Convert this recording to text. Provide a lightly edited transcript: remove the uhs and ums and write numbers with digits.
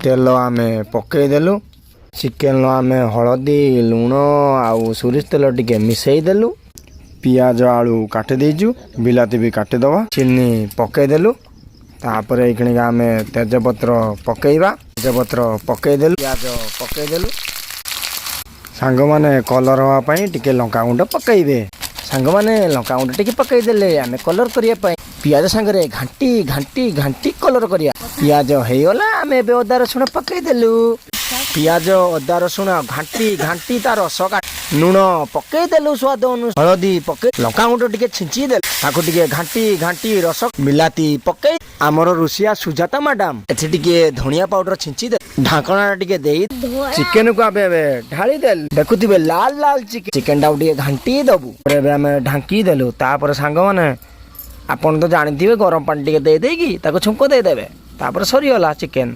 ତେଲ ଆମେ ପକେଇଦେଲୁ। ଚିକେନର ଆମେ ହଳଦୀ, ଲୁଣ ଆଉ ସୋରିଷ ତେଲ ଟିକେ ମିଶେଇ ଦେଲୁ। ପିଆଜ, ଆଳୁ କାଟି ଦେଇଛୁ, ବିଲାତି ବି କାଟିଦେବା। ଚିନି ପକେଇଦେଲୁ। ତାପରେ ଏଇଖିଣିକା ଆମେ ତେଜପତ୍ର ପକେଇବା। ତେଜପତ୍ର ପକେଇଦେଲୁ, ପିଆଜ ପକେଇଦେଲୁ। ସାଙ୍ଗମାନେ, କଲର୍ ହେବା ପାଇଁ ଟିକେ ଲଙ୍କାଗୁଣ୍ଡ ପକେଇବେ। ସାଙ୍ଗମାନେ, ଲଙ୍କାଗୁଣ୍ଡ ଟିକେ ପକେଇଦେଲେ ଆମେ କଲର୍ କରିବା ପାଇଁ। ପିଆଜ ସାଙ୍ଗରେ ଘାଣ୍ଟି ଘାଣ୍ଟି ଘାଣ୍ଟି କଲର୍ କରିବା। ପିଆଜ ହେଇଗଲା, ଆମେ ଏବେ ଅଦା ରସୁଣ ପକେଇଦେଲୁ। ପିଆଜ, ଅଦା ରସୁଣ ଘାଣ୍ଟି ଘାଣ୍ଟି ତା ରସ। ଲୁଣ ପକେଇଦେଲୁ ସ୍ୱାଦ ଅନୁସାରେ, ହଳଦୀ ପକେଇ, ଲଙ୍କାଗୁଣ୍ଡ ଟିକେ ଛିଞ୍ଚି ଦେଲୁ। ତାକୁ ଟିକେ ଘାଣ୍ଟି ଘାଣ୍ଟି ରସ, ବିଲାତି ପକେଇ, ଆମର ରୁଷିଆ ସୁଜାତା ମ୍ୟାଡାମ ଏଠି ଟିକେ ଧନିଆ ପାଉଡର ଛିଞ୍ଚି ଦେ, ଢାଙ୍କଣା ଟିକେ ଦେଇ ଚିକେନକୁ ଆମେ ଏବେ ଢାଳି ଦେଲୁ। ଦେଖୁଥିବେ, ଲାଲ ଲାଲ ଚିକେନ। ଚିକେନଟାକୁ ଟିକେ ଘାଣ୍ଟି ଦବୁ। ଏବେ ଆମେ ଢାଙ୍କି ଦେଲୁ। ତାପରେ ସାଙ୍ଗମାନେ, ଆପଣ ତ ଜାଣିଥିବେ, ଗରମ ପାଣି ଟିକେ ଦେଇ ଦେଇକି ତାକୁ ଛୁଙ୍କ ଦେଇଦେବେ। ତାପରେ ସରିଗଲା ଚିକେନ।